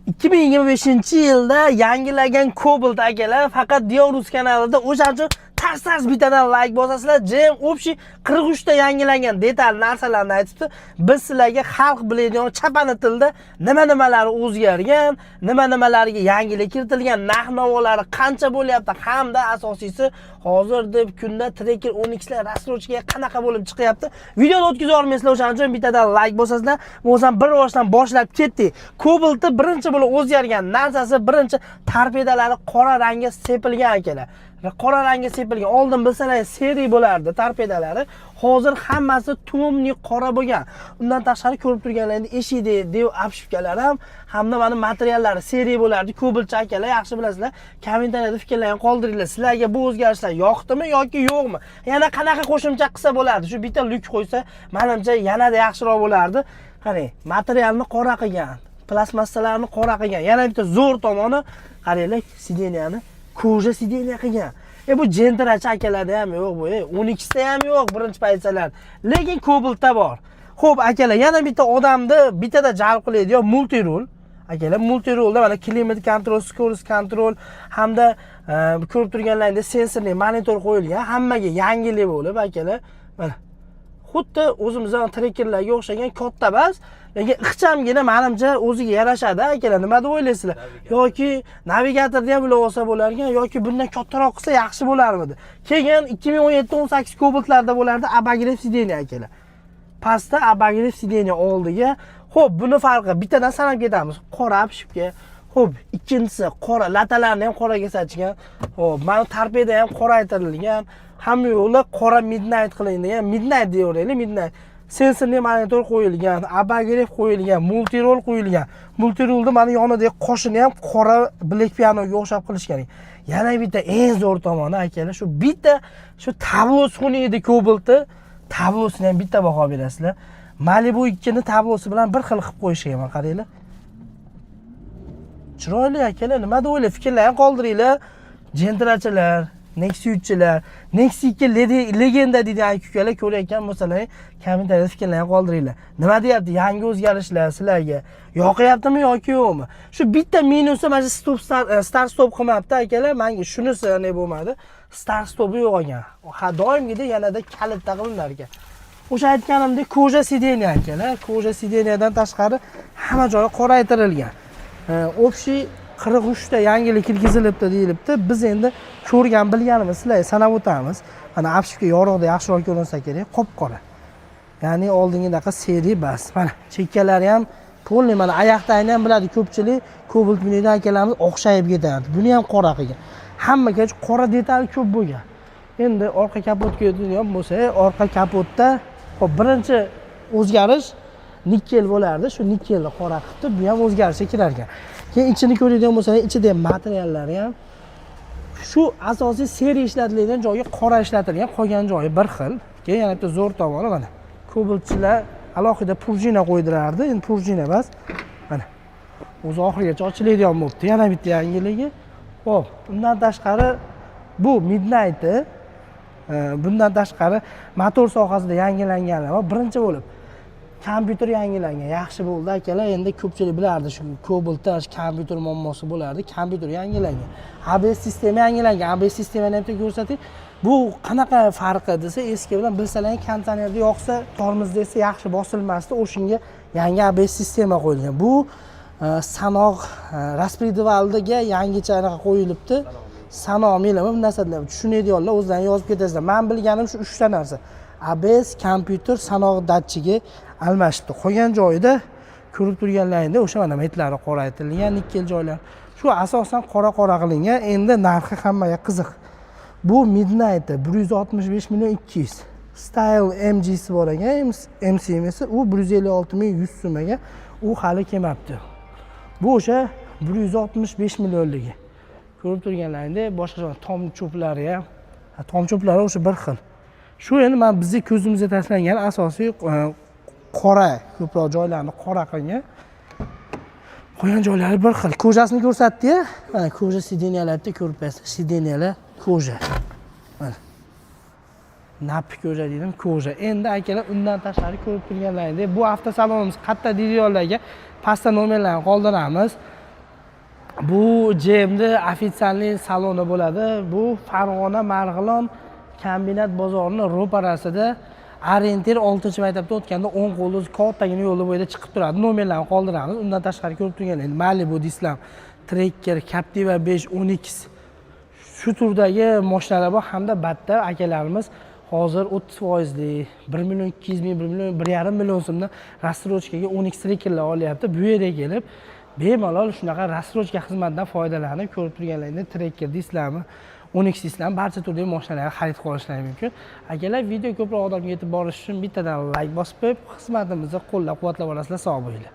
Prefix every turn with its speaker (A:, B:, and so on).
A: 2025-yilda yangilangan Cobalt, akalar, faqat Diyor Rus kanalida. O'shaning uchun tars tars bittadan like bosasizlar. Jim общий 43 ta yangilangan detal narsalarni aytibdi. Biz sizlarga xalq biladigan chapani tilda nima nimalari o'zgargan, nima nimalarga yangilik kiritilgan, narx navolari qancha bo'lyapti hamda asosiysi hozir deb kunda Tracker 12 lar рассрочка ga qanaqa bo'lib chiqyapti. Videoni o'tkazib yubormaysizlar, o'shaning uchun bittadan like bosasizlar. Bo'lmasam bir boshdan boshlab ketdik. Cobaltni birinchi bo'lib o'zgargan narsasi, birinchi torpedalari qora rangga sepilgan, akalar. Qora rangga sepilgan. Oldin bilsalar, серый bo'lardi torpedalari. Hozir hammasi тёмный qora bo'lgan. Undan tashqari, ko'rib turganlaringiz, eshikdagi dev обшивка lar ham hamda mana materiallari серый bo'lardi. Ko'pincha, akalar, yaxshi bilasizlar. Kommentariyada fikrlarni qoldiringlar. Sizlarga bu o'zgarishlar yoqdimi yoki yo'qmi? Yana qanaqa qo'shimcha qilsa bo'lardi? Shu bitta lyuk qo'ysa, menimcha, yanada yaxshiroq bo'lardi. Qarang, materialni qora qilgan, plastmassalarni qora qilgan. Yana bitta zo'r tomoni, qaranglar, сиденья ni кожа сиденья qilgan. Bu Gentrachi akalarda ham yo'q bu. 12 ta ham yo'q birinchi pozitsiyalar. Lekin Cobaltda bor. Xo'p, akalar, yana bitta odamni bittada jalb qiladigan мультируль. Akalar, мультируль da mana климат контроль, скорость контроль hamda ko'rib turganlaringizdek sensorli monitor qo'yilgan. Hammaga yangilik bo'lib, akalar, mana xuddi o'zimizning Trackerlarga o'xshagan katta emas, lekin ixchamgina, manimcha, o'ziga yarashadi, akalar. Nima deb o'ylaysizlar? Yoki navigatorni ham ulab olsa bo'lar ekan yoki bundan kattaroq qilsa yaxshi bo'larmidi? Keyin 2017-18 Cobaltlarda bo'lardi обогрев сиденья, akalar. Pastda обогрев сиденья oldiga. Xo'p, buni farqi bittadan sanab ketamiz. Qora обшивка. Xo'p, ikkinchisi qora latalarni ham qoraga sachgan. Xo'p, mana torpeda ham qoraytirilgan. Hamma yo'li qora midnight qilingan. Midnight deyaveraylik, midnight. Sensorli monitor qo'yilgan, обогрев qo'yilgan, мультируль qo'yilgan. Мультируль ni mana yonidagi qoshini ham qora black pianoga o'xshab qilishgan. Yana bitta eng zo'r tomoni, akalar, shu bitta shu tablosi xunuk edi Cobaltni, tablosini ham bitta baho berasizlar. Malibu 2 ni tablosi bilan bir xil qilib qo'yishgan, mana qaranglar. Chiroyli, akalar, nima deb o'ylaysiz? Fikrlarni qoldiringlar. Gentrachilar, Nexia 3chilar, Nexia 2 legenda deydigan aka-ukalar ko'rayotgan bo'lsalar, kommentariyada fikrlarni qoldiringlar. Nima deyapti yangi o'zgarishlar sizlarga? Yoqyaptimi yoki yo'qmi? Shu bitta minusi mana shu stop start stop qilmabdi, akalar. Menga shunisi ne bo'lmadi. Start stopi yo'q ekan. Ha, doimgidek yanada kalitda qilinar ekan. O'sha aytganimdek кожа сиденья, akalar, кожа сиденья dan tashqari hamma joyi qoraytirilgan. Общий 43 ta yangilik kirgizilibdi deyilibdi. Biz endi ko'rgan bilganimiz sizlarga sanab o'tamiz. Mana обшивка yorug'da yaxshiroq ko'rinsa kerak, qop-qora. Ya'ni oldingidaqa серый bas. Mana chekkalari ham полный, mana oyoqdagini ham biladi ko'pchilik, Cobalt minadigan akalarimiz, oqshayib ketardi. Buni ham qora qilgan. Hammaga qora detal ko'p bo'lgan. Endi orqa kapotga o'tadigan bo'lsak, orqa kapotda, hop, birinchi o'zgarish nikel bo'lardi. Shu nikelni qora qilibdi. Bu ham o'zgarishga kirar ekan. Keyin ichini ko'radigan bo'lsangiz, ichida ham materiallari ham shu asosiy серый ishlatiladigan joyi qora ishlatilgan, qolgan joyi bir xil. Keyin yana bitta zo'r tomoni, mana Cobaltchilar alohida пружина qo'ydirardi, endi пружина emas. Mana o'zi oxirigacha ochiladigan bo'libdi. Yana bitta yangiligi. Xo'p, undan tashqari bu Midnight'i, bundan tashqari motor sohasida yangilanganlar va birinchi bo'lib kompyuter yangilangan. Yaxshi bo'ldi, akalar. Endi ko'pchilik bilardi, shu Cobaltda kompyuter muammosi bo'lardi. Kompyuter yangilangan, ABS sistema yangilangan. ABS sistemani ham bitta ko'rsating. Bu qanaqa farqi desa, eski bilan bilsalar, konditsionerni yoqsa, tormozda esa yaxshi bosilmasdi. O'shanga yangi ABS sistema qo'yilgan. Bu sanoq распредвал iga yangicha anaqa qo'yilibdi, sanoq melimi bu narsalar. Tushunadiganlar o'zlari yozib ketasizlar. Man bilganim shu uchta narsa: ABS, kompyuter, sanoq datchigi almashibdi. Qolgan joyida ko'rib turganlaringda o'sha mana metlari qoraytirilgan, nikkel joylar shu asosan qora qora qilingan. Endi narxi hammaga qiziq. Bu Midnight 165 million 200. Style MGsi bor ekan, MCMsi, u 156 ming 100 so'm ekan, u hali kelmabdi. Bu o'sha 165 millionligi. Ko'rib turganlaringdek, boshqa tom cho'plari ham, ha, tom cho'plari o'sha bir xil. Shu endi mana bizni ko'zimizga tashlangan asosiy qora, ko'proq joylarni qora qilgan, qolgan joylari bir xil. Кожа sini ko'rsatdi-ya, mana кожа сиденья larda ko'rib turasiz, сиденья lar кожа, mana наппа кожа dedim, кожа. Endi, akalar, undan tashqari ko'rib turganlaringdek, bu avtosalonimiz qayerda deydiganlarga pastda nomerlarni qoldiramiz. Bu GMni официальный saloni bo'ladi. Bu Farg'ona, Marg'ilon kombinat bozorini ro'parasida, Orientir 6 maktabda o'tganda o'ng qo'lda kattagina yo'lni bo'yida chiqib turadi. Nomerlarni qoldiramiz. Undan tashqari, ko'rib turgan endi Malibu deysizlar, Tracker, Captiva 5, Onix, shu turdagi mashinalar bor hamda batta akalarimiz hozir 30 foizli, 1 200 000, 1 million, 1,5 million so'mdan рассрочка ga Onix, Trackerlar olyapti. Bu yerga kelib bemalol shunaqa рассрочка xizmatidan foydalanib, ko'rib turganlaringdek, Tracker deysizlarmi, Onix deysizlarmi, barcha turdagi mashinalarni xarid qila olishlari mumkin. Akalar, video ko'proq odamga yetib borishi uchun bittadan layk bosib qo'yib, xizmatimizni qo'llab quvvatlab olasizlar. Sog' bo'linglar.